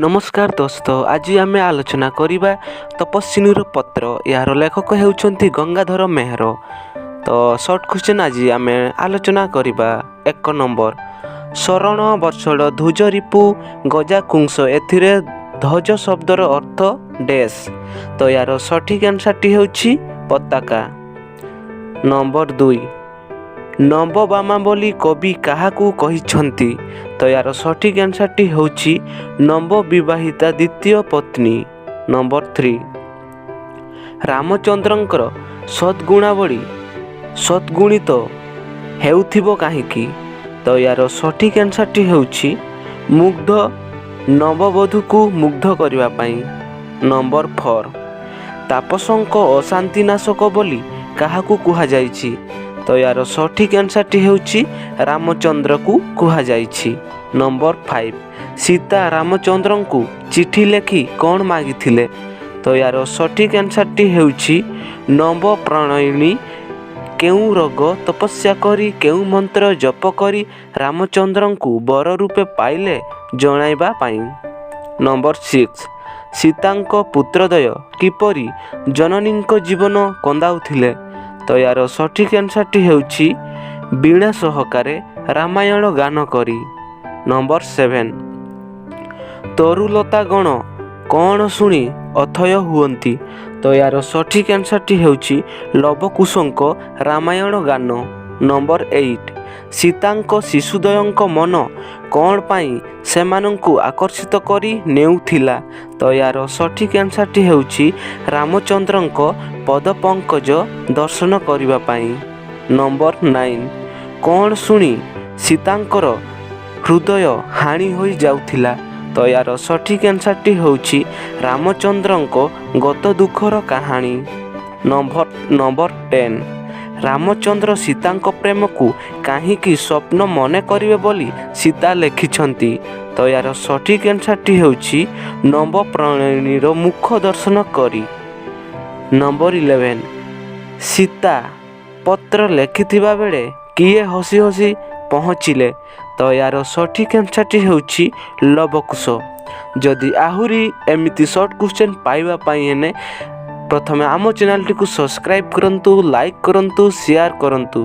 ନମସ୍କାର ଦୋସ୍ତ, ଆଜି ଆମେ ଆଲୋଚନା କରିବା ତପସ୍ୱିନୀର ପତ୍ର। ଏହାର ଲେଖକ ହେଉଛନ୍ତି ଗଙ୍ଗାଧର ମେହେର। ତ ସର୍ଟ କ୍ୱେଶ୍ଚନ୍ ଆଜି ଆମେ ଆଲୋଚନା କରିବା। 1 ନମ୍ବର, ଶରଣ ବର୍ଷଳ ଧ୍ୱଜ ରିପୁ ଗଜାକୁଂସ, ଏଥିରେ ଧ୍ୱଜ ଶବ୍ଦର ଅର୍ଥ ଡେସ୍। ତ ଏହାର ସଠିକ୍ ଆନ୍ସର୍ଟି ହେଉଛି ପତାକା। ନମ୍ବର 2, ନବବାମା ବୋଲି କବି କାହାକୁ କହିଛନ୍ତି? ତ ଏହାର ସଠିକ୍ ଆନ୍ସର୍ଟି ହେଉଛି ନବବିବାହିତା ଦ୍ୱିତୀୟ ପତ୍ନୀ। ନମ୍ବର 3, ରାମଚନ୍ଦ୍ରଙ୍କର ସଦ୍ଗୁଣାବଳୀ ସଦ୍ଗୁଣିତ ହେଉଥିବ କାହିଁକି? ତ ଏହାର ସଠିକ୍ ଆନ୍ସର୍ଟି ହେଉଛି ମୁଗ୍ଧ ନବବଧୂକୁ ମୁଗ୍ଧ କରିବା ପାଇଁ। ନମ୍ବର 4, ତାପସଙ୍କ ଅଶାନ୍ତିନାଶକ ବୋଲି କାହାକୁ କୁହାଯାଇଛି? ତ ଏହାର ସଠିକ୍ ଆନ୍ସର୍ଟି ହେଉଛି ରାମଚନ୍ଦ୍ରକୁ କୁହାଯାଇଛି। ନମ୍ବର 5, ସୀତା ରାମଚନ୍ଦ୍ରଙ୍କୁ ଚିଠି ଲେଖି କ'ଣ ମାଗିଥିଲେ? ତ ଏହାର ସଠିକ୍ ଆନ୍ସର୍ଟି ହେଉଛି ନବପ୍ରଣୟିନୀ କେଉଁ ରୋଗ ତପସ୍ୟା କରି, କେଉଁ ମନ୍ତ୍ର ଜପ କରି ରାମଚନ୍ଦ୍ରଙ୍କୁ ବର ରୂପେ ପାଇଲେ ଜଣାଇବା ପାଇଁ। ନମ୍ବର 6, ସୀତାଙ୍କ ପୁତ୍ରଦ୍ୱୟ କିପରି ଜନନୀଙ୍କ ଜୀବନ କନ୍ଦାଉଥିଲେ? ତ ଏହାର ସଠିକ୍ ଆନ୍ସର୍ଟି ହେଉଛି ବୀଣା ସହକାରେ ରାମାୟଣ ଗାନ କରି। ନମ୍ବର 7, ତରୁଲତା ଗଣ କ'ଣ ଶୁଣି ଅଥୟ ହୁଅନ୍ତି? ତ ଏହାର ସଠିକ୍ ଆନ୍ସର୍ଟି ହେଉଛି ଲବକୁଶଙ୍କ ରାମାୟଣ ଗାନ। ନମ୍ବର 8, ସୀତାଙ୍କ ଶିଶୁଦ୍ୱୟଙ୍କ ମନ କ'ଣ ପାଇଁ ସେମାନଙ୍କୁ ଆକର୍ଷିତ କରି ନେଉଥିଲା? ତ ଏହାର ସଠିକ୍ ଆନ୍ସର୍ଟି ହେଉଛି ରାମଚନ୍ଦ୍ରଙ୍କ ପଦପଙ୍କଜ ଦର୍ଶନ କରିବା ପାଇଁ। ନମ୍ବର 9, କ'ଣ ଶୁଣି ସୀତାଙ୍କର ହୃଦୟ ହାଣି ହୋଇ ଯାଉଥିଲା? ତ ଏହାର ସଠିକ୍ ଆନ୍ସର୍ଟି ହେଉଛି ରାମଚନ୍ଦ୍ରଙ୍କ ଗତ ଦୁଃଖର କାହାଣୀ। ନମ୍ବର 10, ରାମଚନ୍ଦ୍ର ସୀତାଙ୍କ ପ୍ରେମକୁ କାହିଁକି ସ୍ୱପ୍ନ ମନେ କରିବେ ବୋଲି ସୀତା ଲେଖିଛନ୍ତି? ତ ଏହାର ସଠିକ୍ ଆନ୍ସର୍ଟି ହେଉଛି ନବପ୍ରଣୟିନୀର ମୁଖ ଦର୍ଶନ କରି। ନମ୍ବର 11, ସୀତା ପତ୍ର ଲେଖିଥିବା ବେଳେ କିଏ ହସି ହସି ପହଞ୍ଚିଲେ? ତ ଏହାର ସଠିକ୍ ଆନ୍ସର୍ଟି ହେଉଛି ଲବକୁଶ। ଯଦି ଆହୁରି ଏମିତି ସର୍ଟ କ୍ୱେଶ୍ଚନ୍ ପାଇବା ପାଇଁ ହେଲେ ପ୍ରଥମେ ଆମ ଚ୍ୟାନେଲଟିକୁ ସବସ୍କ୍ରାଇବ୍ କରନ୍ତୁ, ଲାଇକ୍ କରନ୍ତୁ, ସେୟାର କରନ୍ତୁ।